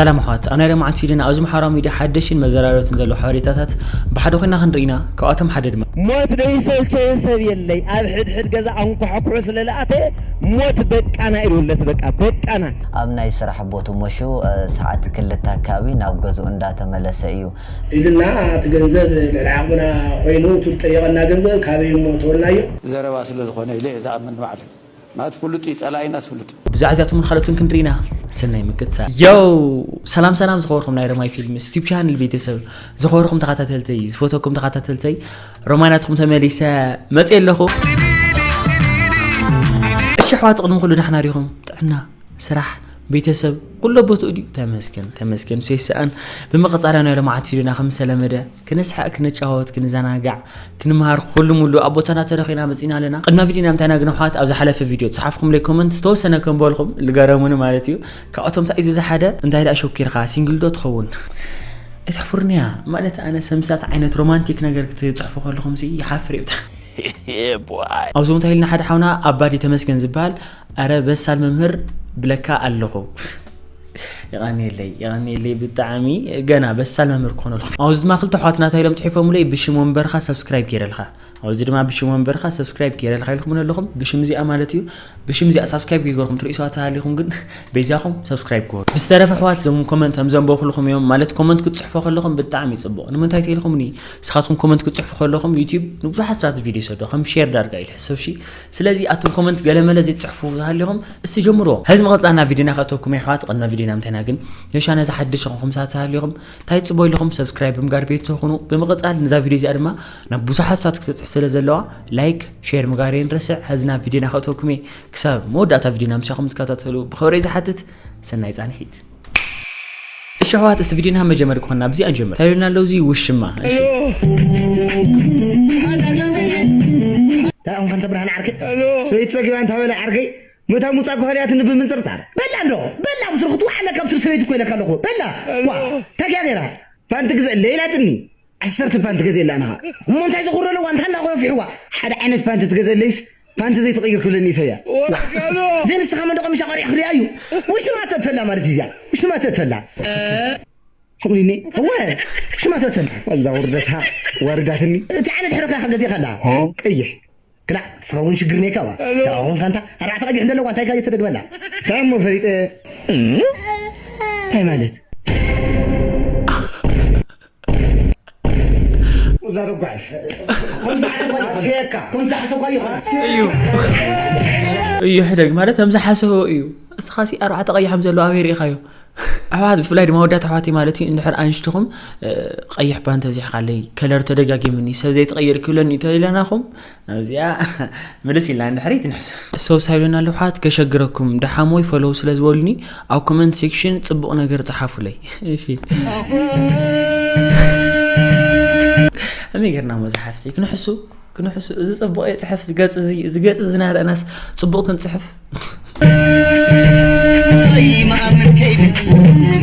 ሰላም ኣሕዋት፣ ኣብ ናይ ሎማዓንቲ ቪድዮና ኣብዚ ማሕበራዊ ሚድያ ሓደሽን መዘራረብትን ዘለዉ ሓበሬታታት ብሓደ ኮይና ክንርኢ ኢና። ካብኣቶም ሓደ ድማ ሞት ዶ ይሰልቸዮ ሰብ የለይ፣ ኣብ ሕድሕድ ገዛ ኣንኳሕኩሑ ስለ ልኣተ ሞት በቃና ኢሉለት፣ በቃ በቃና። ኣብ ናይ ስራሕ ቦቱ ሞሹ ሰዓት ክልተ ኣካባቢ ናብ ገዝኡ እንዳተመለሰ እዩ። ኢልና እቲ ገንዘብ ልዕሊ ዓቕምና ኮይኑ እቲ ዝጠየቐና ገንዘብ ካበይ እሞ ተወልናዮ። ዘረባ ስለ ዝኾነ ኢለ እየ ዝኣምን ባዕለይ። ማለት ፍሉጥ እዩ፣ ጸላኢናስ ፍሉጥ እዩ። ብዛዕባ እዚኣቶምን ካልኦትን ክንርኢ ኢና። ሰናይ ምክትታል። ዮው! ሰላም ሰላም ዝኸበርኩም ናይ ሮማይ ፊልምስ ዩቱብ ቻነል ቤተሰብ፣ ዝኸበርኩም ተኸታተልተይ፣ ዝፈተኩም ተኸታተልተይ፣ ሮማይ ናትኩም ተመሊሰ መጽየ ኣለኹ። እሺ ኣሕዋት፣ ቅድሚ ኩሉ ዳሕና ዲኹም? ጥዕና፣ ስራሕ፣ ቤተሰብ ኩሎ ቦትኡ ድዩ? ተመስገን ተመስገን ንሱ ይሰኣን። ብምቕጻል ናይ ሎማዓንቲ ቪድዮና ከም ዝተለመደ ክነስሕቕ፣ ክንጫወት፣ ክንዘናጋዕ፣ ክንምሃር ኩሉ ሙሉ ኣብ ቦታና ተረኺና መጺና ኣለና። ቅድሚ ቪድዮና ምእታይና ግን ኣሕዋት ኣብ ዝሓለፈ ቪድዮ ዝጸሓፍኩምለይ ኮመንት ዝተወሰነ ከንበልኩም ልገረሙኒ ማለት እዩ። ካብኣቶም እንታይ እዩ ዝበዝሓ ሓደ እንታይ ደኣ ሸኪርካ ሲንግል ዶ ትኸውን? ኣይተሕፍሩኒ እያ ማለት ኣነ ሰምሳት ዓይነት ሮማንቲክ ነገር ክትጽሕፉ ከለኹም ሲ ይሓፍር እዩ ብጣዕሚ። ኣብዚ እንታይ ኢልና ሓደ ሓውና ኣባዲ ተመስገን ዝበሃል ኣረ በሳል መምህር ብለካ ኣለኹ። የቐንየለይ የቐንየለይ ብጣዕሚ ገና በሳል መምህር ክኾነልኩም። ኣብዚ ድማ ክልተ ኣሕዋትና እንታይ ኢሎም ፅሒፎምለይ ብሽም ወንበርካ ሰብስክራይብ ገይረልካ ኣብዚ ድማ ብሽም ወንበርካ ሰብስክራይብ ገይረልካ ኢልኩምኒ ኣለኹም ብሽም እዚኣ ማለት እዩ። ብሽም እዚኣ ሳብስክራይብ ከይገርኩም ትርእዩ ሰባት ተሃሊኹም ግን በይዛኹም ሰብስክራይብ ግበሩ። ብዝተረፈ ኣሕዋት እዞም ኮመንት ከም ዘንበብኩልኹም እዮም ማለት ኮመንት ክትፅሕፉ ከለኹም ብጣዕሚ እዩ ፅቡቕ። ንምንታይ ተይልኩምኒ ንስኻትኩም ኮመንት ክትፅሕፉ ከለኹም ዩቲዩብ ንብዙሓት ሰባት ቪድዮ ይሰዶ ከም ሼር ዳርጋ እዩ ዝሕሰብ እሺ። ስለዚ ኣቱም ኮመንት ገለመለ ዘይትፅሕፉ ተሃሊኹም እስቲ ጀምርዎ። ሕዚ ምቕፃል ናብ ቪድዮና ከእተወኩም ኣሕዋት ቅድሚ ቪድዮና ምንታይና ግን ነሻ ነዚ ሓድሽ ዝኾንኩም ሰባት ተሃሊኹም እንታይ ትፅበዩ ኣለኹም ሰብስክራይብ ብምጋር ቤተሰብ ኩኑ። ብምቕፃል ነዛ ቪድዮ እዚኣ ድማ ናብ ብዙሓት ሰባት ክትበፅሕ ስለ ዘለዋ ላይክ ሼር ምግባር የንረስዕ። ሕዚ ናብ ቪድዮና ከእተወኩም እየ። ክሳብ መወዳእታ ቪድዮና ምሳኹም ትከታተሉ ብኽብሪ ዝሓትት። ሰናይ ፃንሒት። እሺ ኣሕዋት እስቲ ቪድዮና መጀመሪ ክኾንና ብዚኣ ንጀምር። እንታይ ኢሉና ኣሎ እዚ ውሽማ? እሺ እንታይ ኾንካ እንተ ብርሃን ዓርከይ? ሰበይቲ ጸጊባ እንታ በለ ዓርከይ? መታ ሙጻ ኮህልያትኒ ብምንጽርጻር በላ እንዶ በላ ብስሩ ክትወሓለካ ብስሩ ሰበይቲ እኮ ኢለካ ኣለኹ በላ ዋ ተጊያ ገይራ ፓንቲ ግዘ ለይላትኒ ዓሰርተ ፓንት ገዜ ኣላ ናኻ እሞ እንታይ ዘኹረለዋ እንታይ እናኾነ ፊሕዋ ሓደ ዓይነት ፓንት ትገዘለይስ ፓንት ዘይትቕይር ክብለኒ ኢሰያ ዘይንስኻ መንዶ ቀሚሻ ቀሪሕ ክሪኣ እዩ ውሽማ ተትፈላ ማለት እዚኣ ውሽማ ተትፈላ ከምሪኒ እወ ውሽማ ተትፈላ ወዛ ውርደታ ወርዳትኒ እቲ ዓይነት ሕርኻ ከገዜ ከላ ቀይሕ ክላእ ንስኻ እውን ሽግር ኔካ ዋ ኹንካ እንታ ኣርባዕተ ቀይሕ እንደለዋ እንታይ ካየ ተደግመላ እንታይ እሞ ፈሊጠ እንታይ ማለት እዩ እዩ ሕደግ ማለት ከም ዝሓሰቦ እዩ እስኻሲ ኣርባዕተ ቀይሖም ዘለዉ ኣበይ ርኢኻዮ ኣሕዋት ብፍላይ ድማ ወዳት ኣሕዋተይ ማለት እዩ እንድሕር ኣንሽትኹም ቀይሕ ፓንት ኣብዚሕካለይ ከለር ተደጋጊምኒ ሰብ ዘይትቐይር ክብለኒ ተለናኹም ኣብዚኣ ምልስ ኢልና እንድሕር ይትንሕስ ሰው ሳይሉና ልውሓት ከሸግረኩም ደሓሞይ ፈለው ስለ ዝበሉኒ ኣብ ኮመንት ሴክሽን ፅቡቕ ነገር ፀሓፉለይ እሺ ከመይ ጌርና መፅሓፍቲ ክንሕሱ ክንሕሱ እዚ ፅቡቕ የፅሕፍ ዝገፅ እዚ ዝገፅ እዚ ናርአናስ ፅቡቕ ክንፅሕፍ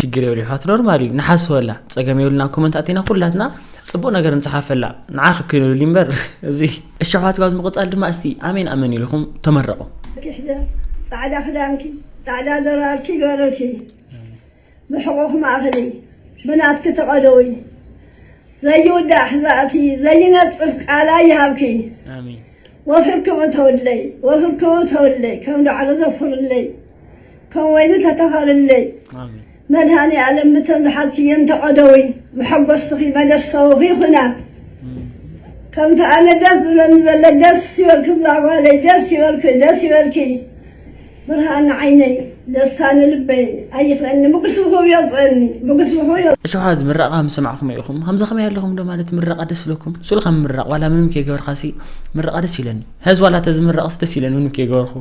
ችግር የብሉ ይሓት ኖርማል እዩ ንሓስበላ ፀገም የብልና ኮመንት ኣቲና ኩላትና ፅቡቕ ነገር ንፅሓፈላ ንዓ ክክንብል እምበር እዚ እሺ ኣሕዋት ካብ ዝምቕፃል ድማ እስቲ ኣሜን ኣሜን ኢልኩም ተመረቑ ኪሕደ ፃዕዳ ክዳንኪ ፃዕዳ ደራርኪ ገረኪ ብሕቑኽ ማእኽሊ ብናትኪ ተቐደዊ ዘይውዳእ ሕዛእቲ ዘይነፅፍ ቃላ ይሃብኪ ኣሜን ወፍርክም እተውለይ ወፍርክም እተውለይ ከም ዳዕሮ ዘፍርለይ ከም ወይኒ ተተኸርለይ ኣሜን መድሃኔ ኣለም ብተን ዝሓዝክየን ተቐደዊ መሐጎስትኺ መደሰውኺ ይኹና ከምቲ ኣነ ደስ ዝብለኒ ዘሎ ደስ ይበልኪ እዛ ጓለይ ደስ ይበልኪ ደስ ይበልኪ ብርሃን ንዓይነይ ደስታ ንልበይ ኣይኽለኒ ብግስብኹም የውፅአኒ ብግስብኹም የውፅአኒ እሽውሓት ዝምረቕኻ ምስ ሰማዕኹሞ ኢኹም ከምዚ ከመይ ኣለኹም ዶ ማለት ምረቓ ደስ ዝብለኩም ስኡል ካብ ምምራቕ ዋላ ምንም ከይገበርካሲ ምረቓ ደስ ይብለኒ ሕዚ ዋላ ተዝምረቕስ ደስ ይብለኒ ምንም ከይገበርኩ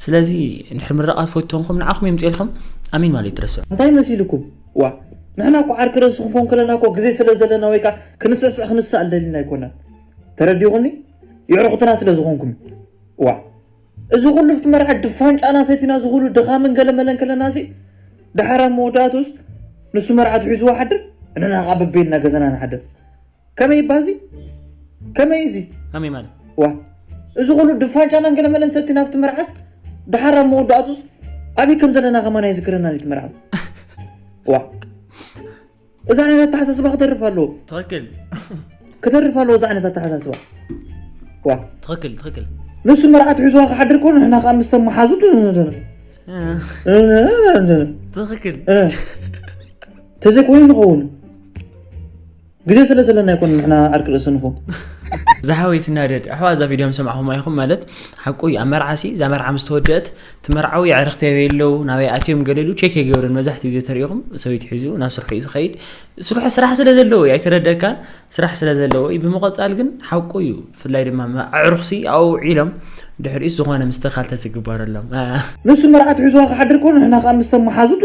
ስለዚ እንድሕር ምረቓ ትፈትዉ ተኾንኩም ንዓኹም የምፅኤልኩም ኣሜን ማለት እዩ ትረስዑ እንታይ መሲልኩም ዋ ንሕና እኮ ዓርኪ ርእሲ ክንኮን ከለና እኮ ግዜ ስለ ዘለና ወይ ከዓ ክንስዕስዕ ክንስኣል ደሊና ኣይኮናን ተረዲኹኒ የዕሩኽትና ስለ ዝኾንኩም ዋ እዚ ኩሉ ብቲ መርዓ ድፋን ጫና ሰቲና እዚ ኩሉ ድኻምን ገለመለን ከለና እዚ ደሓር ኣብ መወዳእቱስ ንሱ መርዓቱ ሒዝዋ ሓድር ንሕና ከዓ በበይንና ገዛና ንሓድር ከመይ ይባዚ ከመይ እዚ ከመይ ማለት ዋ እዚ ኩሉ ድፋን ጫናን ገለመለን ሰቲና ኣብቲ መርዓስ ደሓር ኣብ መወዳእቱስ ኣበይ ከም ዘለና ከማን ኣይዝክረናን እቲ መርዓ ዋ እዛ ዓይነት ኣተሓሳስባ ክተርፍ ኣለዎ። ትኽክል ክተርፍ ኣለዎ እዛ ዓይነት ኣተሓሳስባ። ዋ ትኽክል ትኽክል ንሱ መርዓት ሒዝዋ ክሓድር ከሎ ንሕና ከዓ ምስቶም መሓዙት ትኽክል ተዘይኮይኑ ንኸውን ግዜ ስለ ዘለና ኣይኮነ ንሕና ዓርቂ ርእሲ ንኹን። ዝሓወይ ትናደድ ኣሕዋ እዛ ቪድዮ ምሰማዕኹም ኣይኹም ማለት ሓቁ እዩ ኣብ መርዓ ሲ እዛ መርዓ ምስ ተወደአት ትመርዓዊ ኣዕርኽቲ ኣበይ ኣለዉ ናበይ ኣትዮም ገለሉ ቼክ የገብርን መብዛሕትኡ ግዜ ተሪኢኹም ሰበይቲ ሒዙ ናብ ስርሑ እዩ ዝኸይድ ስርሑ ስራሕ ስለ ዘለዎ እዩ ኣይተረደእካን ስራሕ ስለ ዘለዎ እዩ ብምቐፃል ግን ሓቁ እዩ ብፍላይ ድማ ኣዕሩኽሲ ኣብኡ ውዒሎም ድሕሪኡስ ዝኾነ ምስትኻል ተዝግበረሎም ንሱ መርዓት ሒዝዋ ክሓድር ከሎ ንሕና ከዓ ምስቶም መሓዙት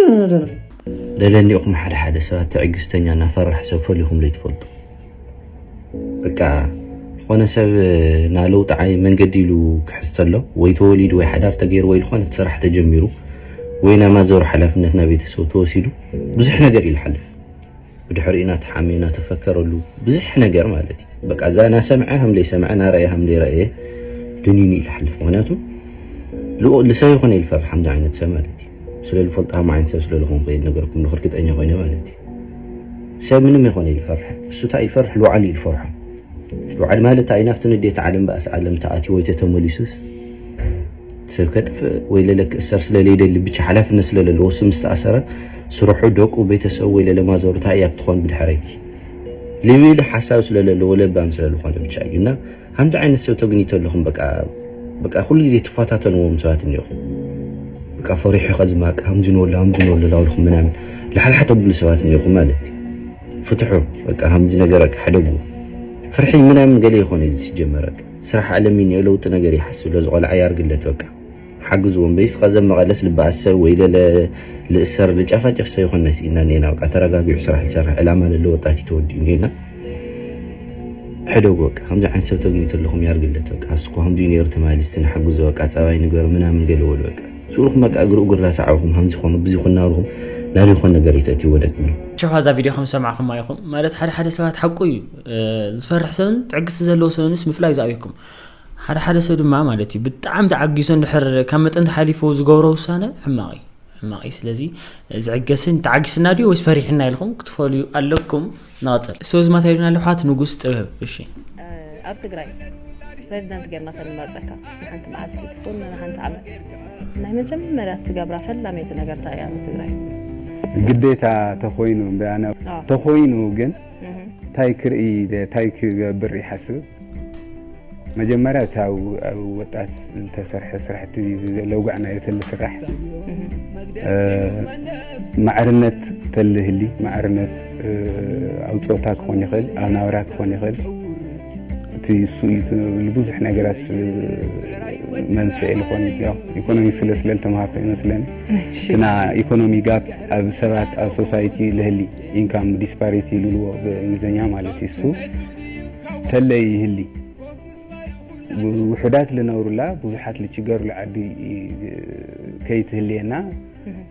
ደለኒኹም ሓደ ሓደ ሰባት ትዕግስተኛ እና ፈራሕ ሰብ ፈሊኹም ዘይትፈልጡ በቃ ዝኾነ ሰብ ና ለውጢ ዓይ መንገዲ ኢሉ ክሕዝ ተሎ ወይ ተወሊዱ ወይ ሓዳር ተገይሩ ወይ ዝኾነ ስራሕ ተጀሚሩ ወይ ናይ ማዘሩ ሓላፍነት ናይ ቤተሰቡ ተወሲዱ ብዙሕ ነገር እዩ ዝሓልፍ ብድሕሪኡ ናተሓመየ ናተፈከረሉ ብዙሕ ነገር ማለት እዩ በቃ እዛ ናሰምዐ ከም ዘይሰምዐ ናረእየ ከም ዘይረእየ ድኒኑ እዩ ዝሓልፍ ምክንያቱ ልኡቕ ልሰብ ይኮነ ይፈርሕ ከምዚ ዓይነት ሰብ ማለት እዩ ስለ ዝፈልጦ ከም ዓይነት ሰብ ስለ ዝኾንኩ እየ ዝነገረኩም ኣለኹ እርግጠኛ ኮይነ ማለት እዩ ሰብ ምንም ይኮነ ይፈርሕ እሱ እንታይ ይፈርሕ ልውዓሉ እዩ ዝፈርሖ ልውዓል ማለት ኣይ ናብቲ ንዴት ዓለም ባእሲ ዓለም ተኣትዩ ወይ ተተመሊሱስ ሰብ ከጥፍእ ወይ ለለ ክእሰር ስለ ለይደሊ ብቻ ሓላፍነት ስለ ለለዎ እሱ ምስ ተኣሰረ ስርሑ ደቁ ቤተሰቡ ወይ ለለ ማዘሩ እንታይ እያ ክትኾን ብድሕረይ ልብል ሓሳብ ስለ ለለዎ ለባም ስለ ዝኾነ ብቻ እዩ እና ከምዚ ዓይነት ሰብ ተግኒቶ ኣለኹም በቃ በቃ ኩሉ ግዜ ትፈታተንዎም ሰባት እኒኹም በቃ ፈሪሑ ከዝማቅ ከምዚ ንወሎ ከምዚ ንወሎ ላውልኹም ምናምን ላሓልሓ ተብሉ ሰባት እኒኹም ማለት እዩ ፍትሑ በቃ ከምዚ ነገር በቃ ሕደጉ ፍርሒ ምናምን ገለ ይኾነ እዚ ሲጀመር በቃ ስራሕ ኣለሚን እየ ለውጢ ነገር ይሓስብ ለዚ ቆልዓ ያርግለት በቃ ሓግዝዎ እምበይስ ኸዘም መቐለስ ልበኣስ ሰብ ወይ ለለ ልእሰር ልጨፋጨፍ ሰብ ይኾን ነሲእና እኒኤና በቃ ተረጋጊዑ ስራሕ ዝሰርሕ ዕላማ ለለ ወጣት እዩ ተወዲኡ እኒኤና ሕደጉ በቃ ከምዚ ዓይነት ሰብ ተግኝቱ ኣለኹም ያርግለት በቃ ኣስኮ ከምዚ ነይሩ ተማሊስቲ ንሓግዞ በቃ ፀባይ ንገሩ ምናምን ገለ በሉ በቃ ስኡልኩም በቃ እግሪ እግርና ሰዓብኹም ከምዚ ኮኑ ብዚ ኩናርኹም ናብ ይኾን ነገር ይተእትይዎ ደቂ ነው ሸፋ እዛ ቪድዮ ከም ሰማዕኹማ ኢኹም ማለት ሓደ ሓደ ሰባት ሓቁ እዩ ዝፈርሕ ሰብን ትዕግስቲ ዘለዎ ሰብንስ ምፍላይ ዝኣብየኩም ሓደ ሓደ ሰብ ድማ ማለት እዩ ብጣዕሚ ተዓጊሶ እንድሕር ካብ መጠን ተሓሊፎ ዝገብሮ ውሳነ ሕማቕ እዩ ሕማቕ እዩ ስለዚ ዝዕገስን ተዓጊስና ድዩ ወይስ ፈሪሕና ኢልኩም ክትፈልዩ ኣለኩም ንቐፅል ሰው ዝማታ ኢሉና ኣለሓት ንጉስ ጥበብ እሺ ኣብ ትግራይ ፕሬዚዳንት ጌርና ከንመርፀካ ንሓንቲ መዓልቲ ትኹን ንሓንቲ ዓመት ናይ መጀመርያ ትገብራ ፈላመይቲ ነገር እንታይ እያ ንትግራይ ግዴታ ተኾይኑ ብኣነ ተኾይኑ ግን እንታይ ክርኢ እንታይ ክገብር ይሓስብ መጀመርያ እቲ ኣብ ወጣት ዝተሰርሐ ስራሕቲ ለውጋዕናዮ ተሊ ስራሕ ማዕርነት ተልህሊ ማዕርነት ኣብ ፆታ ክኾን ይኽእል ኣብ ናብራ ክኾን ይኽእል እቲ እሱ እዩ ብዙሕ ነገራት መንስኤ ዝኾን ኢኮኖሚ ስለ ስለ ዝተምሃርኩ ይመስለኒ እና ኢኮኖሚ ጋፕ ኣብ ሰባት ኣብ ሶሳይቲ ልህሊ ኢንካም ዲስፓሪቲ ይልልዎ ብእንግሊዝኛ ማለት እዩ እሱ ተለይ ይህሊ ውሑዳት ልነብሩላ ብዙሓት ልችገሩሉ ዓዲ ከይትህልየና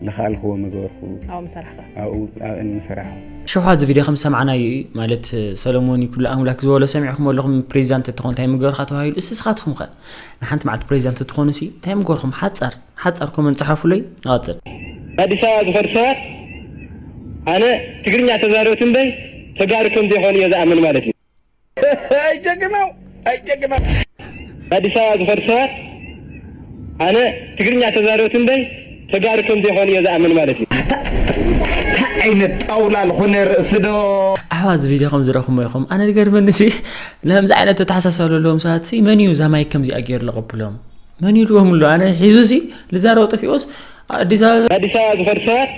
ልኻልክዎ ምገበርኩ ኣብኡ ምሰራሕኹ ኣብኡ ሸውሓት እዚ ቪድዮ ከም ዝሰማዕናዮ እዩ ማለት ሰለሞን ይኩሉ ኣምላክ ዝበሎ ሰሚዕኩም ኣለኹም ፕሬዚዳንት እትኾን እንታይ ምገበርካ ተባሂሉ እስ ስኻትኩም ኸ ንሓንቲ መዓልቲ ፕሬዚዳንት እትኾኑ ሲ እንታይ ምገርኩም ሓፃር ሓፃር ኮመን ፀሓፉለይ ንቐፅል ኣዲስ ኣበባ ዝኸዱ ሰባት ኣነ ትግርኛ ተዛረብቲ እምበይ ተጋሩ ከም ዘይኮኑ እየ ዝኣምን ማለት እዩ ኣይጀግናው ኣይጀግናው ኣዲስ ኣበባ ዝኸዱ ሰባት ኣነ ትግርኛ ተዛረብቲ እምበይ ተጋሩ ከም ዘይኮኑ እየ ዝኣምን ማለት እዩ እንታይ ዓይነት ጣውላ ዝኾነ ርእሲ ዶ ኣሕዋ እዚ ቪድዮ ከም ዝረኹሞ ኢኹም ኣነ ዝገርመኒ ሲ ነምዚ ዓይነት ተተሓሳሰብ ዘለዎም ሰባት ሲ መን እዩ እዛ ማይክ ከምዚኣ ገይሩ ለቐብሎም መን ይልዎም ኣሎ ኣነ ሒዙ ሲ ልዛረብ ጠፊኦስ ኣዲስ ኣበባ ኣዲስ ኣበባ ዝኸዱ ሰባት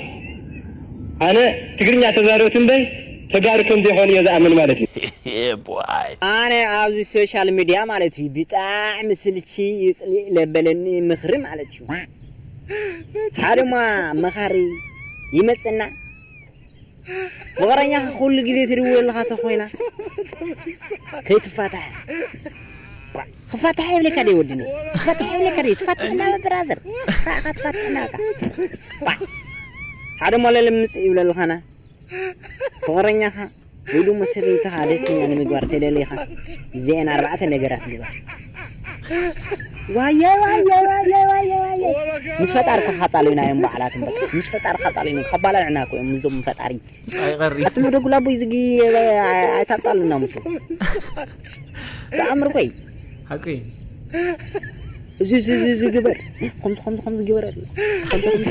ኣነ ትግርኛ ተዛረብቲ እምበይ ተጋሩ ከም ዘይኮኑ እየ ዝኣምን ማለት እዩ ኣነ ኣብዚ ሶሻል ሚድያ ማለት እዩ ብጣዕሚ ስልቺ ይፅሊእ ለበለኒ ምኽሪ ማለት እዩ ሓደማ መኻሪ ይመፅና ፍቕረኛኻ ኩሉ ግዜ ትድውለልኻ ተኾይና ከይትፋታሕ ክፋታሕ የብለካ ደ ወድኒ ክፋታሕ የብለካ ደ ትፋታሕና ብራዘር ራእኻ ትፋታሕና በቃ ሓደ ሞለል ምፅእ ይብለልኻና ፍቕረኛኻ ወይ ድማ ሰበይትኻ ደስተኛ ንምግባር ተደሊኻ እዚአን ኣርባዕተ ነገራት ግበር ዋየ ዋየ ዋየ ዋየ ዋየ ምስ ፈጣርካ ካጣሉና እዮም በዓላት እምበር ምስ ፈጣርካ ካጣሉና ካባላልዕና እኮ እዮም እዞም ፈጣሪ ኣይቐሪ ኣቲ መደጉላ ቦይ ዝጊ ኣይታጣሉና ምሱ ተኣምር ኮይ ሓቂ እዚ እዚ እዚ እዚ ግበር ከምዚ ከምዚ ከምዚ ግበር ከምዚ ከምዚ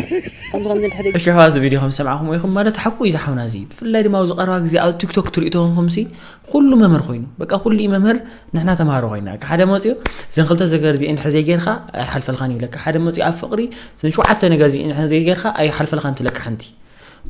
ከምዚ ከምዚ እንድሕር እሺ ሕዋ እዚ ቪድዮ ከም ሰማዕኹም ኢኹም ማለት ሓቁ እዩ ዝሓውና እዚ ብፍላይ ድማ ኣብዚ ቀረባ ግዜ ኣብ ቲክቶክ ትርእዩ ተኾንኩም ሲ ኩሉ መምህር ኮይኑ በቃ ኩሉ እዩ መምህር ንሕና ተማሃሮ ኮይና በቃ ሓደ መፅዮ እዘን ክልተ ዘገር እዚኤን ድሕር ዘይጌርካ ኣይሓልፈልካን ይብለካ ሓደ መፅዮ ኣብ ፍቅሪ እዘን ሸውዓተ ነገር እዚኤን ድሕር ዘይጌርካ ኣይሓልፈልካን ትብለካ ሓንቲ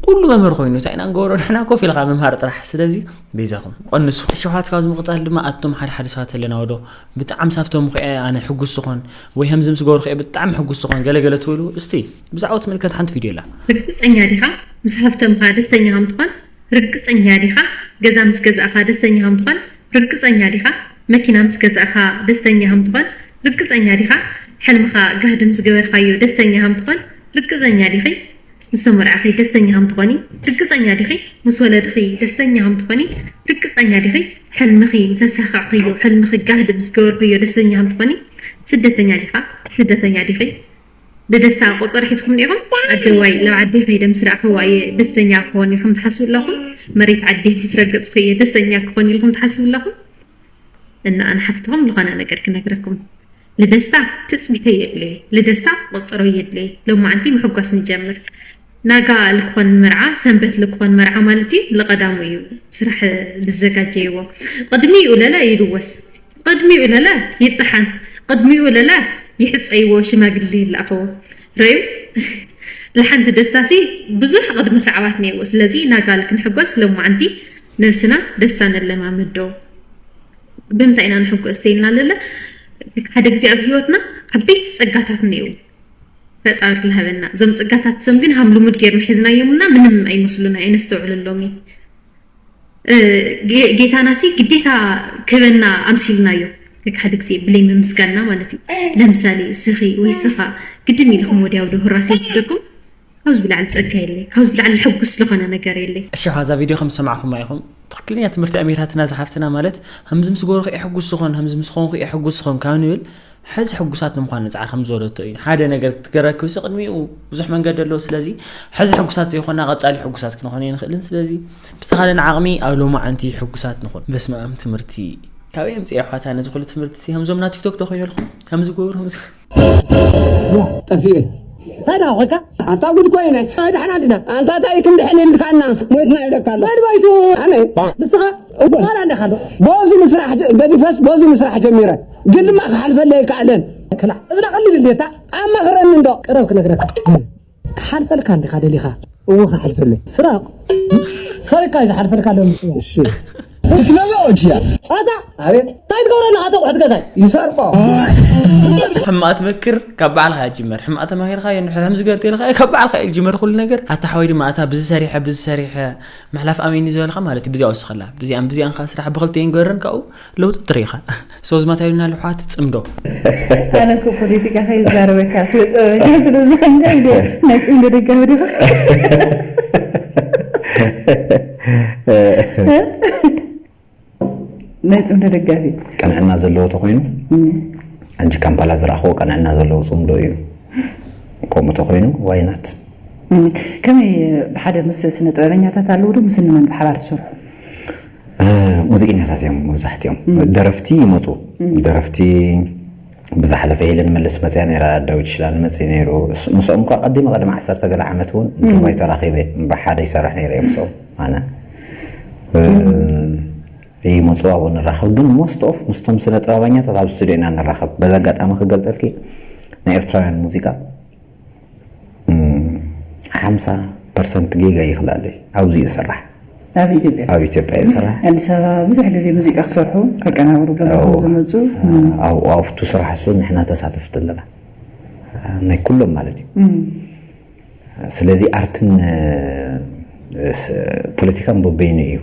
ኩሉ መምህር ኮይኑ እንታይ ኢና ንገብሮ ንሕና ኮፍ ኢልካ ምምሃር ጥራሕ ስለዚ በይዛኹም ቀንሱ ሸውሓት ካብ ዝምቕፃል ድማ ኣቶም ሓደ ሓደ ሰባት ኣለና ወዶ ብጣዕሚ ሳብቶም ኹ ኣነ ሕጉስ ዝኾን ወይ ከምዚ ምስ ገበርኩ ብጣዕሚ ሕጉስ ዝኾን ገለገለ ትብሉ እስቲ ብዛዕባ ትምልከት ሓንቲ ቪድዮ ኣላ ርግፀኛ ዲኻ ምስ ሃፍተምኻ ደስተኛ ከምትኾን ርግፀኛ ዲኻ ገዛ ምስ ገዛእኻ ደስተኛ ከምትኾን ርግፀኛ ዲኻ መኪና ምስ ገዛእኻ ደስተኛ ከምትኾን ርግፀኛ ዲኻ ሕልምኻ ጋህዲ ምስ ገበርካዮ ደስተኛ ከምትኾን ርግፀኛ ዲኺ ምስ ተመርዓኺ ደስተኛ ከም ትኾኒ ርግጸኛ ዲኺ? ምስ ወለድኺ ደስተኛ ከም ትኾኒ ርግጸኛ ዲኺ? ሕልምኺ ምስ ኣሳኻዕኽዮ፣ ሕልምኺ ጋህዲ ምስ ገበርኽዮ ደስተኛ ከም ትኾኒ? ስደተኛ ዲኻ? ስደተኛ ዲኺ? ንደስታ ቆጸራ ሒዝኩም ዲኹም? ኣደዋይ ናብ ዓደይ ከይደ ምስ ረኣኽዋ እየ ደስተኛ ክኾን ኢልኩም ትሓስቡ ኣለኹም? መሬት ዓደይ ምስ ረገጽኩ እየ ደስተኛ ክኾን ኢልኩም ትሓስቡ ኣለኹም? እና ኣነ ሓፍትኹም ዝኾነ ነገር ክነግረኩም ልደስታ ትጽቢተይ የድልየ ልደስታ ቆጸሮ የድልየ ሎማዓንቲ ምሕጓስ ንጀምር ናጋ ልክኾን መርዓ ሰንበት ልክኾን መርዓ ማለት እዩ ልቐዳሙ እዩ ስራሕ ልዘጋጀይዎ ቅድሚኡ ለለ ይልወስ ቅድሚኡ ለለ ይጠሓን ቅድሚኡ ለለ ይሕፀይዎ ሽማግሊ ይላእኽዎ ረዩ ለሓንቲ ደስታሲ ብዙሕ ቅድሚ ሰዓባት ነይዎ ስለዚ ናጋ ልክንሕጎስ ሎማዓንቲ ነብስና ደስታ ነለማምዶ ብምንታይ ኢና ንሕጎስ ተይልና ለለ ሓደ ግዜ ኣብ ህይወትና ዓበይቲ ጸጋታት እኒአው ፈጣሪ ልሃበና እዞም ጸጋታት እሶም ግን ሃም ልሙድ ጌርና ሒዝናዮም እና ምንም ኣይመስሉና ኣይነስተውዕለሎም እዩ ጌታና ሲ ግዴታ ክህበና ኣምሲልናዮ ሓደ ግዜ ብለይ ምምስጋንና ማለት እዩ ለምሳሌ ስኺ ወይ ስኻ ግድን ኢልኩም ወዲያው ዶ ህራስ ይወስደኩም ካብዚ ብላዕሊ ጸጋ የለይ፣ ካብዚ ብላዕሊ ሕጉስ ዝኾነ ነገር የለይ። እሺ፣ እዛ ቪድዮ ከም ዝሰማዕኹማ ኢኹም። ትኽክለኛ ትምህርቲ ኣሜታትና ዝሓፍትና ማለት፣ ከምዚ ምስ ገበርኩ እየ ሕጉስ ዝኾን፣ ከምዚ ምስ ኾንኩ እየ ሕጉስ ዝኾን ካብ ንብል፣ ሕዚ ሕጉሳት ንምዃን ንጽዓር ከም ዝበለቶ እዩ። ሓደ ነገር ክትረክብሲ ቅድሚኡ ብዙሕ መንገዲ ኣለዎ። ስለዚ ሕዚ ሕጉሳት ዘይኾንና ቀጻሊ ሕጉሳት ክንኾን ኣይንኽእልን። ስለዚ ብዝተኻእለና ዓቕሚ ኣብ ሎማዓንቲ ሕጉሳት ንኹን። በስመኣም ትምህርቲ ካበይ ኣምፅኤ ኣሕዋታ ነዚ ኩሉ ትምህርቲ ከምዞም ናብ ቲክቶክ ዶ ኮይነልኩም ከምዚ ገብሩ ከምዚ ጠፊኤ እንታይ ደኣ ኮይካ ኣንታ ጉድ ኮይነ ኣይ ደሕና ዲና ኣንታ እንታይ ክንድሕን ኢልካና ሞይትና ኢለካ ኣሎ መን ሞይቱ ኣነ ንስኻ ዋላ እንዲኻ ዶ በዚ ምስራሕ ገዲፈስ በዚ ምስራሕ ጀሚረ ግን ድማ ክሓልፈለይ ኣይከኣለን ክላዕ እብላ ቀሊል እንዴታ ኣማኽረኒ እንዶ ቅረብ ክነግረካ ክሓልፈልካ እንዲኻ ደሊኻ እወ ክሓልፈለይ ስራቕ ሰሪቕካ እዩ ዝሓልፈልካ ኣሎ እሺ ቴክኖሎጂ ኣታ ኣቤት እንታይ ትገብረና ኣቶ ቁሕት ገዛይ ይሰርቆ ሕማቕ ትመክር ካብ ባዕልኻ እያ ትጅመር ሕማቕ ተማሂርካ እንድሕር ከምዚ ገር ተልካ ካብ ባዕልካ እዩ ዝጅመር ኩሉ ነገር ኣታ ሓወይ ድማ ኣታ ብዚ ሰሪሐ ብዚ ሰሪሐ ምሕላፍ ኣሜን ዝበልካ ማለት እዩ ብዚኣ ወስኸላ ብዚኣን ብዚኣን ከኣ ስራሕ ብክልተይን ገረን ካብኡ ለውጢ ትርኢ ኢኻ ሶዝማት ኣይብልና ልሕዋት ጽምዶ ኣነ እኮ ፖለቲካ ከይዛረበካ ስለ ጥበበኛ ስለ ዝኾንካ ኢለ ናይ ጽምዶ ደጋፊ ዲኻ ናይ ጽምዶ ደጋፊ ቅንዕና ዘለዎ ተኮይኑ ሕጂ ካምፓላ ዝረኣኽዎ ቅንዕና ዘለዎ ጽምዶ እዩ ከምኡ ተኮይኑ ዋይናት ከመይ ብሓደ ምስ ስነ ጥበበኛታት ኣለዉ ዶ ምስ እንመን ብሓባር ትሰርሑ ሙዚቀኛታት እዮም መብዛሕትኦም ደረፍቲ ይመፁ ደረፍቲ ብዝሓለፈ ሄለን መለስ መፅያ ነይራ ዳዊት ሽላን መፅእ ነይሩ ምስኦም እኳ ቀዲመ ቀደም ዓሰርተ ገለ ዓመት እውን ዱባይ ተራኺበ ብሓደ ይሰርሕ ነይረ እየ ምስኦም ኣነ ይመፁ ኣብኡ ንራኸብ ግን most of ምስቶም ስነ ጥበበኛታት ኣብ ስቱዲዮ ኢና ንራኸብ በዚ ኣጋጣሚ ክገልፀልኪ ናይ ኤርትራውያን ሙዚቃ ሓምሳ ፐርሰንት ጌጋ ይኽላለ ኣብዚ ይስራሕ ኣብ ኢትዮጵያ ኣብ ኢትዮጵያ ይስራሕ ኣዲስ ኣበባ ብዙሕ ግዜ ሙዚቃ ክሰርሑ ከቀናብሩ ገለኹም ዝመፁ ኣብቱ ስራሕ እሱ ንሕና ተሳተፍቲ ኣለና ናይ ኩሎም ማለት እዩ ስለዚ ኣርትን ፖለቲካን በበይኑ እዩ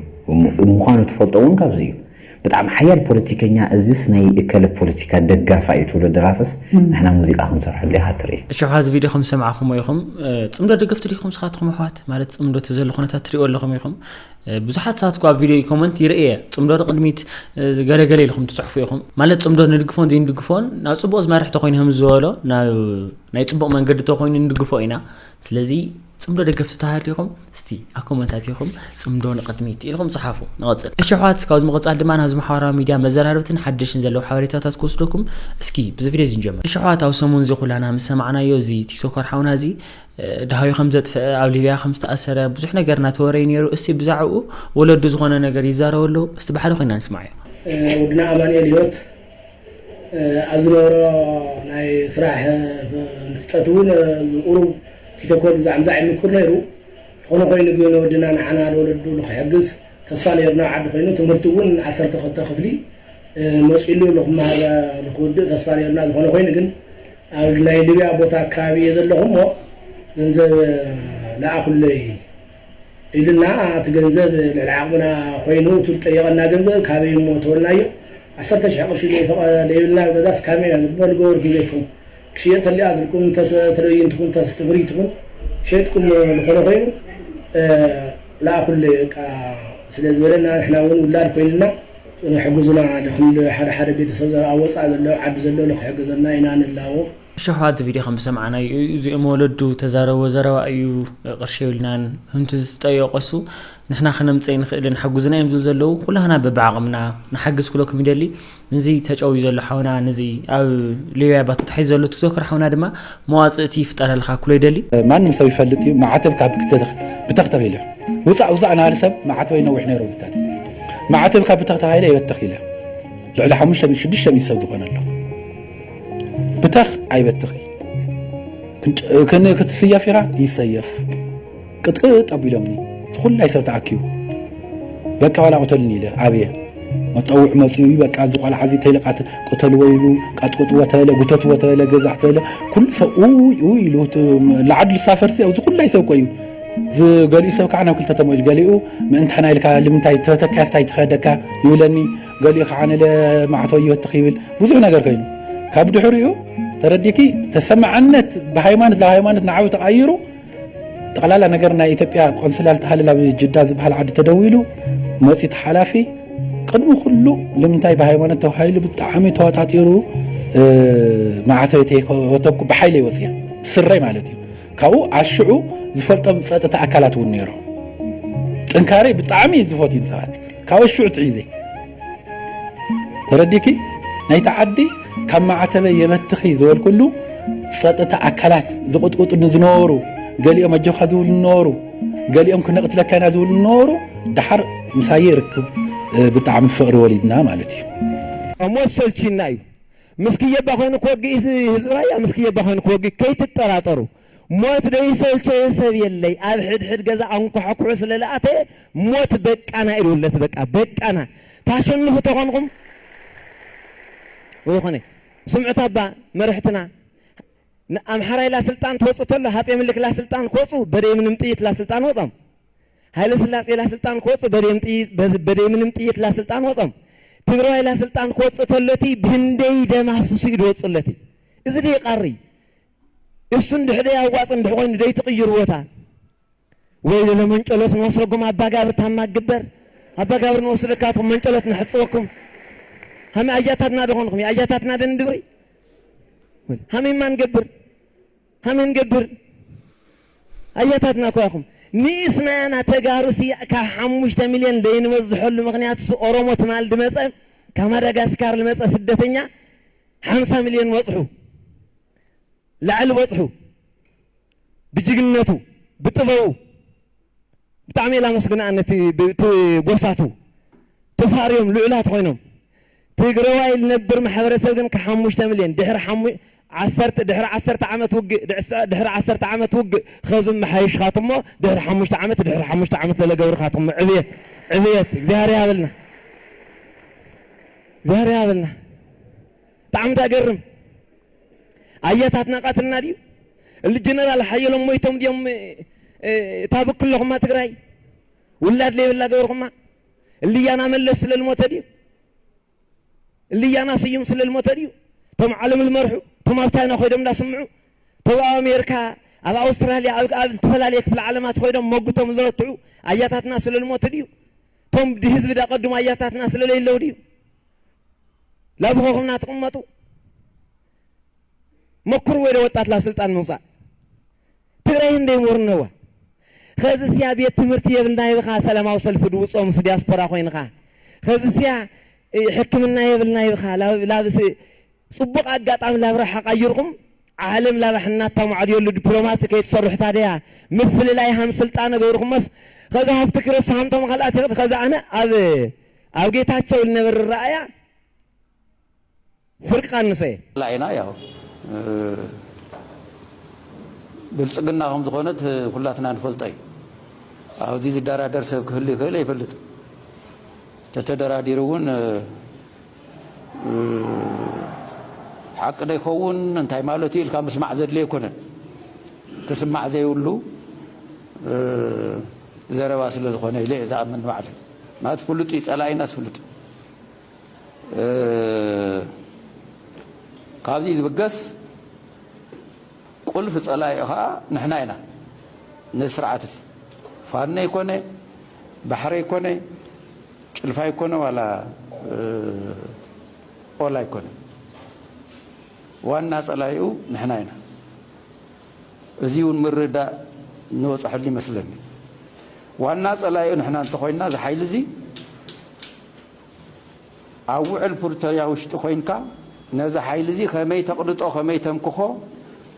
ምዃኑ ትፈልጦ እውን ካብዚ እዩ ብጣዕሚ ሓያል ፖለቲከኛ እዚስ ናይ እከለ ፖለቲካ ደጋፋ እዩ ትብሎ ደራፍስ ንሕና ሙዚቃ ክንሰርሐሉ ኢኻ ትርኢ። እሺ፣ ኣብዚ ቪድዮ ከም ዝሰማዕኹሞ ኢኹም፣ ጽምዶ ደገፍቲ ዲኹም ንስኻትኩም ኣሕዋት? ማለት ጽምዶ እቲ ዘሎ ኩነታት ትሪእዎ ኣለኹም ኢኹም። ብዙሓት ሰባት እኳ ኣብ ቪድዮ ኮመንት ይርእየ፣ ጽምዶ ንቕድሚት ገለገለ ኢልኩም ትጽሕፉ ኢኹም። ማለት ጽምዶ ንድግፎን ዘይንድግፎን ናብ ጽቡቕ ዝመርሕ ተኾይኑ ከም ዝበሎ፣ ናብ ናይ ጽቡቕ መንገዲ ተኾይኑ ንድግፎ ኢና። ስለዚ ጽምዶ ደገፍቲ ተሃሊኹም እስቲ ኣብ ኮመንታት ኢኹም ጽምዶ ንቕድሚት ኢልኩም ጽሓፉ። ንቐጽል። እሺ ኣሕዋት፣ ካብዚ ምቕጻል ድማ ናብዚ ማሕበራዊ ሚድያ መዘራረብትን ሓደሽን ዘለዉ ሓበሬታታት ክወስደኩም። እስኪ ብዚ ቪድዮ እዚ ንጀምር። እሺ ኣሕዋት፣ ኣብ ሰሙን እዚ ኩላና ምስ ሰማዕናዮ፣ እዚ ቲክቶከር ሓውና እዚ ደሃዩ ከም ዘጥፍአ፣ ኣብ ሊብያ ከም ዝተኣሰረ ብዙሕ ነገር እናተወረየ ነይሩ። እስቲ ብዛዕኡ ወለዱ ዝኾነ ነገር ይዛረቡ ኣለዉ። እስቲ ብሓደ ኮይና ንስማዓዮ። ወድና ኣማኑኤል ህይወት ኣብ ዝነበሮ ናይ ስራሕ ንፍጠት እውን ቁሩብ ቲተኮል ዛዕምዛዕ ይምኩር ነይሩ። ዝኾነ ኮይኑ ግን ወድና ንዓና ንወለዱ ንክሕግዝ ተስፋ ነይሩና። ኣብ ዓዲ ኮይኑ ትምህርቲ እውን ዓሰርተ ክልተ ክፍሊ መፂሉ ንክመሃር ንክውድእ ተስፋ ነይሩና። ዝኾነ ኮይኑ ግን ኣብ ናይ ሊብያ ቦታ ኣካባቢ እየ ዘለኹ እሞ ገንዘብ ለኣኹለይ ኢሉና። እቲ ገንዘብ ልዕሊ ዓቕምና ኮይኑ፣ እቲ ዝጠየቐና ገንዘብ ካበይ እሞ ተወልናዮ? ዓሰርተ ሽሕ ቅርሺ ዘይፈቐ-፣ ዘይብልና ገዛስ ካበይ ኢና ንበል? ገበርኩም ዘይትኹም ክሽየጥ ተሊኣ ትልኩም እንተስ-፣ ተለይን ትኹን እንተስ ትፍሪ ትኹን ሸይጥኩም ዝኾነ ኮይኑ፣ እ፣ ለኣኹለይ በቃ ስለ ዝበለና ንሕና እውን ውላድ ኮይንና ንሕግዙና ንክል ሓደ ሓደ ቤተሰብ ኣብ ወፃእ ዘሎ ዓዲ ዘሎ ንክሕግዘና ኢና ንላቦ። እሺ ኣሕዋት፣ እዚ ቪድዮ ከም ዝሰማዕናዮ እዩ። እዚኦም ወለዱ ተዛረብዎ ዘረባ እዩ። ቅርሺ የብልናን፣ ከምቲ ዝጠየቆ እሱ ንሕና ክነምፅእ ኣይንኽእልን፣ ሓጉዝና እዮም ዝብሉ ዘለዉ። ኩላህና በብዓቕምና ንሓግዝ ክብለኩም ይደሊ። ነዚ ተጨውዩ ዘሎ ሓውና፣ ነዚ ኣብ ሊብያ ባቶ ተታሒዙ ዘሎ ቲክቶከር ሓውና ድማ መዋፅእቲ ይፍጠረልካ ክብሎ ይደሊ። ማንም ሰብ ይፈልጥ እዩ። ማዕተብ ካብ ክተተኽ-፣ ብተኽ ተኺለ። ውፃእ ውፃእ ናበለ ሰብ ማዕተበይ ነዊሕ ነይሩ ይበታል። ማዕተብ ካብ ብተኽ ተኻኢለ ይበተኽ ኢለ። ልዕሊ ሓሙሽተ ሚእቲ፣ ሽዱሽተ ሚእቲ ሰብ ዝኾነ ኣሎ። ብተኽ ኣይበትኽ። ክንጭ-፣ ክን-፣ ክትስየፍ ኢኻ ይሰየፍ። ቅጥቅጥ ኣቢሎምኒ። እቲ ኩላይ ሰብ ተኣኪቡ። በቃ ዋላ ቅተሉኒ ኢለ ኣብየ። መጠውዕ መፂኡ እዩ፣ በቃ እዚ ቆልዓ እዚ ተይለ ቃት-፣ ቅተልዎ ኢሉ፣ ቀጥቅጥዎ ተበለ፣ ጉተትዎ ተበለ፣ ገዛሕ ተበለ። ኩሉ ሰብ ኡይ ኡይ ኢሉ፣ እቲ ላዓዱ ዝሳፈርሲ፣ እዚ ኩላይ ሰብ እኮ እዩ። እዚ ገሊኡ ሰብ ከዓ ናብ ክልተ ተመኢሉ፣ ገሊኡ ምእንታና ኢልካ ልምንታይ ተበተካያስ ታይ ትኸደካ ይብለኒ፣ ገሊኡ ከዓ ንለ ማዕተው ይበትኽ ይብል፣ ብዙሕ ነገር ኮይኑ። ካብ ድሕሪኡ ተረዲኪ፣ ተሰማዕነት ብሃይማኖት፣ ለሃይማኖት ንዓው ተቐይሩ፣ ጠቕላላ ነገር ናይ ኢትዮጵያ ቆንስላ ልተሃለል ኣብ ጅዳ ዝበሃል ዓዲ ተደዊሉ፣ መፂኡ እቲ ሓላፊ፣ ቅድሚ ኩሉ ልምንታይ ብሃይማኖት ተባሂሉ ብጣዕሚ ተዋጣጢሩ፣ እ፣ ማዕተብ ተይከወተኩ ብሓይለይ ወፅየ፣ ብስረይ ማለት እዩ። ካብኡ ኣሽዑ ዝፈልጦም ጸጥታ ኣካላት እውን ነይሮም። ጥንካረይ ብጣዕሚ እዩ ዝፈትዩ ሰባት። ካብ ኣሽዑ ትሒዘ። ተረዲኪ? ናይቲ ዓዲ ካብ ማዕተበይ የበትኺ ዝበልኩሉ ጸጥታ ኣካላት ዝቕጥቅጡኒ ዝነበሩ፣ ገሊኦም ኣጆኻ ዝብሉ ነበሩ፣ ገሊኦም ክነቕትለካ ኢና ዝብሉ ነበሩ። ደሓር ምሳየ ርክብ፣ እ፣ ብጣዕሚ ፍቕሪ ወሊድና ማለት እዩ። ሞት ሰልችና እዩ። ምስ ክየባ ኮይኑ ክወግእ እዩ ህዝቢ ራያ፣ ምስ ክየባ ኮይኑ ክወግእ ከይትጠራጠሩ። ሞት ዘይሰልቸዮ ሰብ የለይ። ኣብ ሕድሕድ ገዛ ኣንኳሕኩሑ ስለ ለኣተ ሞት በቃና ኢሉለት። በቃ በቃና። ታሸንፉ ተኾንኹም ዝኾነ ስምዑት ኣባ መርሕትና ንኣምሓራ ኢላ ስልጣን ትወፁ ተሎ ሃፀ ምልክ ላ ስልጣን ክወፁ በደይ ምንም ጥይት ላ ስልጣን ወፆም። ሃይለ ስላሴ ላ ስልጣን ክወፁ በደይ ምንም ጥይት፣ በ-፣ በደይ ምንም ጥይት ላ ስልጣን ወፆም። ትግራዋይ ላ ስልጣን ክወፁ ተሎቲ ብህንደይ ደም ኣፍስሱ እዩ ዝወፁለቲ። እዚ ደይ ቃሪ እሱ እንድሕደ ኣዋፅ እንድሕ ኮይኑ ደይ ትቕይርዎታ። ወይ ለመንጨሎት ንወስደኩም ኣባጋብር ታማ ግበር። ኣባጋብር ንወስደካትኩም መንጨሎት ንሕፅወኩም። ሃሚ ኣያታትና ደኾንኩም ኣያታትና ደንድብሪ። ሃሚ ማን ገብር ሃሚ ንገብር ኣያታትና እኮ ኢኹም። ንእስናና ተጋሩ ሲ ካብ ሓሙሽተ ሚልዮን ዘይንበዝሐሉ ምኽንያት እሱ ኦሮሞ ትማል ድመፀ ካብ ማዳጋስካር ልመፀ ስደተኛ ሓምሳ ሚልዮን በፅሑ። ላዕሊ በፅሑ። ብጅግንነቱ፣ ብጥበቡ። ብጣዕሚ ኢላ መስግና ነቲ ብ-፣ እቲ ጎሳቱ። ተፋርዮም ልዑላት ኮይኖም። ትግራዋይ ልነብር ማሕበረሰብ ግን ካብ ሓሙሽተ ሚልዮን ድሕሪ ሓሙ-፣ ዓሰርተ፣ ድሕሪ ዓሰርተ ዓመት ውግእ፣ ድዕሰ-፣ ድሕሪ ዓሰርተ ዓመት ውግእ ኸዙ መሓይሽኻትሞ ድሕሪ ሓሙሽተ ዓመት፣ ድሕሪ ሓሙሽተ ዓመት ለለገብርኻትሞ ዕብየት፣ ዕብየት እግዚኣብሔር ያበልና። እግዚኣብሔር ያበልና። ብጣዕሚ ዳገርም። ኣያታትና ቃትልና ድዩ? እሊ ጀነራል ሓየሎም ሞይቶም ድዮም፣ እ፣ እ፣ ታብክ ኣለኹማ ትግራይ? ውላድ ለይብላ ገበርኹማ? እልያና መለስ ስለ ልሞተ ድዩ? እልያና ስዩም ስለ ልሞተ ድዩ? ቶም ዓለም ልመርሑ፣ ቶም ኣብ ቻይና ኮይዶም እንዳስምዑ፣ ቶም ኣብ ኣሜሪካ፣ ኣብ ኣውስትራልያ ኣብ ኣብ ዝተፈላለየ ክፍለ ዓለማት ኮይኖም መጉቶም ዘረትዑ ኣያታትና ስለ ዝሞቱ ድዩ? እቶም ህዝቢ ደቀድሙ ኣያታትና ስለ ዘይለው ድዩ? ላብኾኹምና ትቕመጡ? መኩርዎ ዶ ወጣት ላብ ስልጣን ምውፃእ? ትግራይ እንደይ ምርነዋ። ኸዚ ሲያ ቤት ትምህርቲ የብልና ይብኻ፣ ሰላማዊ ሰልፊ ድውፅኦ ምስ ዲያስፖራ ኮይንኻ። ኸዚ ሲያ ሕክምና የብልና ይብኻ፣ ላብ- ላብስ ፅቡቕ ኣጋጣሚ ላብ ረሓቕ ኣየርኩም ዓለም ላብ ሕናታ ማዕድየሉ ዲፕሎማሲ ከይትሰርሑ ታደያ ምፍልላይ ሃም ስልጣነ ገብርኩሞስ። ኸዚ ሃብቲ ክረሱ ሃምቶም ካልኣት ይኽድ። ኸዚ ኣነ ኣብ ኣብ ጌታቸው ልነበር ረኣያ ፍርቃ ንሰ ላይና ያው ብልፅግና ከም ዝኾነት ኩላትና ንፈልጦ እዩ። ኣብዚ ዝደራደር ሰብ ክህሉ ይኽእል ይፈልጥ። ተተደራዲሩ እውን ሓቂ ዶ ይኸውን እንታይ ማለት እዩ ኢልካ ምስማዕ ዘድልዮ ኣይኮነን። ክስማዕ ዘይብሉ ዘረባ ስለ ዝኾነ ኢለ እየ ዝኣምን ባዕለይ። ማለት ፍሉጥ እዩ፣ ፀላኢናስ ፍሉጥ እዩ። ካብዚ ዝብገስ ቁልፊ ፀላኢ ከዓ ንሕና ኢና። ነዚ ስርዓት እዚ ፋኖ ይኮነ፣ ባሕሪ ይኮነ፣ ጭልፋ ይኮነ፣ ዋላ ኦላ ይኮነ፣ ዋና ፀላኢኡ ንሕና ኢና። እዚ እውን ምርዳእ ንበፅሐሉ ይመስለኒ። ዋና ፀላኢኡ ንሕና እንተኮይንና፣ እዚ ሓይሊ እዚ ኣብ ውዕል ፕሪቶርያ ውሽጢ ኮይንካ ነዚ ሓይሊ እዚ ከመይ ተቕንጦ፣ ከመይ ተምክኾ፣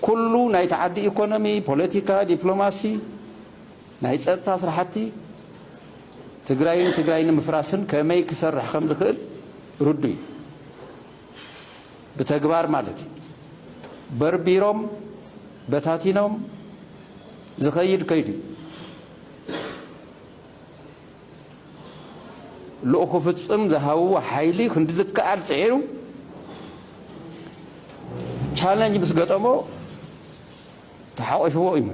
ኩሉ ናይቲ ዓዲ ኢኮኖሚ፣ ፖለቲካ፣ ዲፕሎማሲ፣ ናይ ፀጥታ ስራሕቲ ትግራይን ትግራይ ንምፍራስን ከመይ ክሰርሕ ከም ዝኽእል ርዱ እዩ። ብተግባር ማለት እዩ። በርቢሮም በታቲኖም ዝኸይድ ከይዱ እዩ። ልኡኹ ፍፅም ዝሃብዎ ሓይሊ ክንዲ ዝከኣል ፅዒሩ ቻለንጅ ምስ ገጠሞ ተሓቂፍዎ እዩ።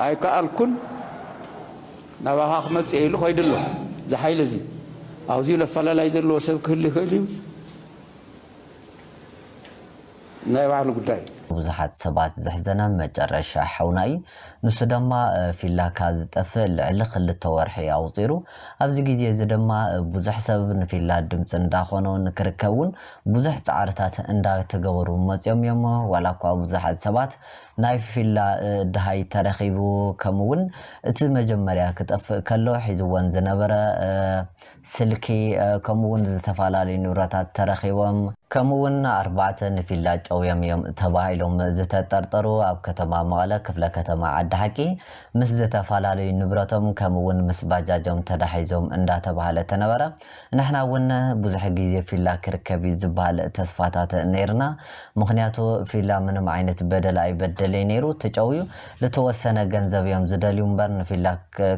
ኣይከኣልኩን፣ ናባኻ ክመፅእ ኢሉ ከይዱ ኣሎ። እዚ ሓይሊ እዚ ኣብዚ ለፈላላይ ዘለዎ ሰብ ክህሉ ይኽእል እዩ። ናይ ባዕሉ ጉዳይ። ብዙሓት ሰባት ዘሕዘነ መጨረሻ ሓውና እዩ። ንሱ ድማ ፊላ ካብ ዝጠፍእ ልዕሊ ክልተ ወርሒ ኣቑፂሩ። ኣብዚ ግዜ እዚ ድማ ብዙሕ ሰብ ንፊላ ድምፂ እንዳኾኖ ንክርከብ እውን ብዙሕ ፃዕርታት እንዳተገበሩ መፂኦም እዮም። ዋላ እኳ ብዙሓት ሰባት ናይ ፊላ ደሃይ ተረኺቡ ከምኡ እውን እቲ መጀመርያ ክጠፍእ ከሎ ሒዝወን ዝነበረ ስልኪ ከምኡ እውን ዝተፈላለዩ ንብረታት ተረኺቦም። ከምኡ እውን ኣርባዕተ ንፊላ ጨውዮም እዮም ተባሂሎም ዝተጠርጠሩ ኣብ ከተማ መቐለ ክፍለ ከተማ ዓዲ ሓቂ ምስ ዝተፈላለዩ ንብረቶም ከምኡ እውን ምስ ባጃጆም ተዳሒዞም እንዳተባሃለ ተነበረ። ንሕና እውን ብዙሕ ግዜ ፊላ ክርከብ እዩ ዝበሃል ተስፋታት ነይርና። ምኽንያቱ ፊላ ምንም ዓይነት በደል ኣይበደለይ ነይሩ። ተጨውዩ ዝተወሰነ ገንዘብ እዮም ዝደልዩ እምበር ንፊላ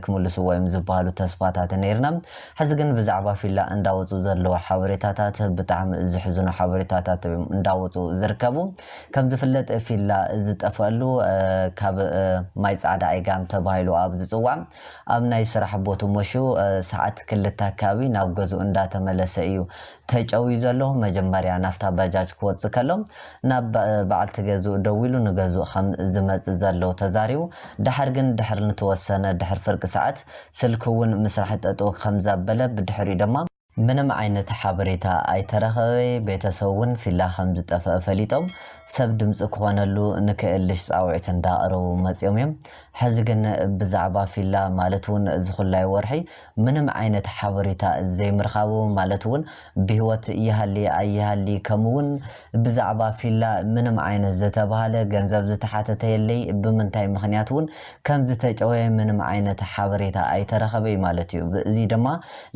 ክምልስዎ እዮም ዝበሃሉ ተስፋታት ነይርና። ሕዚ ግን ብዛዕባ ፊላ እንዳወፁ ዘለዉ ሓበሬታታት ብጣዕሚ ዝሕዝኑ ሓበሬታታት እዮም እንዳወፁ ዝርከቡ። ከም ዝፍለጥ ፊላ ዝጠፈአሉ ካብ ማይ ፃዕዳ ኣይጋም ተባሂሉ ኣብ ዝፅዋዕ ኣብ ናይ ስራሕ ቦቱ መሹ ሰዓት ክልተ ኣካባቢ ናብ ገዝኡ እንዳተመለሰ እዩ ተጨውዩ ዘሎ። መጀመርያ ናፍታ ባጃጅ ክወፅእ ከሎ ናብ በዓልቲ ገዝኡ ደዊሉ ንገዝኡ ከም ዝመፅእ ዘሎ ተዛሪቡ። ድሓር ግን ድሕሪ ንተወሰነ ድሕሪ ፍርቂ ሰዓት ስልኪ እውን ምስራሕ ጠጠው ከም ዘበለ ብድሕሪኡ ድማ ምንም ዓይነት ሓበሬታ ኣይተረኸበ። ቤተሰቡ እውን ፊላ ከም ዝጠፈአ ፈሊጦም ሰብ ድምፂ ክኾነሉ ንክእልሽ ፃውዒት እንዳቕረቡ መፂኦም እዮም። ሕዚ ግን ብዛዕባ ፊላ ማለት እውን ዝኹላይ ወርሒ ምንም ዓይነት ሓበሬታ ዘይምርካቡ ማለት እውን ብህይወት ይሃሊ ኣይሃሊ ከምኡ እውን ብዛዕባ ፊላ ምንም ዓይነት ዝተባሃለ ገንዘብ ዝተሓተተ የለይ ብምንታይ ምኽንያት እውን ከም ዝተጨወየ ምንም ዓይነት ሓበሬታ ኣይተረኸበይ ማለት እዩ። እዚ ድማ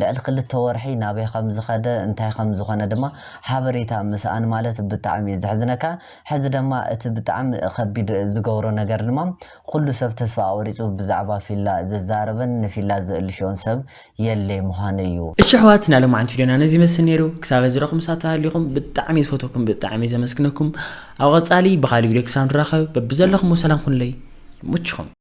ልዕሊ ክልተ ወርሒ ናበይ ከም ዝኸደ እንታይ ከም ዝኾነ ድማ ሓበሬታ ምስኣን ማለት ብጣዕሚ እዩ ዘሕዝነካ። ሕዚ ድማ እቲ ብጣዕሚ ከቢድ ዝገብሮ ነገር ድማ ኩሉ ሰብ ተስፋ ኣቑሪፁ ብዛዕባ ፊላ ዝዛረብን ንፊላ ዝእልሽዮን ሰብ የለይ ምዃኑ እዩ። እሺ ኣሕዋት፣ ናይ ሎማዓንቲ ቪድዮና ነዚ ይመስል ነይሩ። ክሳብ እዚ ረኹም ሳት ተሃሊኹም ብጣዕሚ ዝፈትወኩም ብጣዕሚ ዘመስግነኩም። ኣብ ቐፃሊ ብኻሊእ ቪድዮ ክሳብ ንራኸብ በብዘለኹም ሰላም ኩኑለይ። ይመችኹም።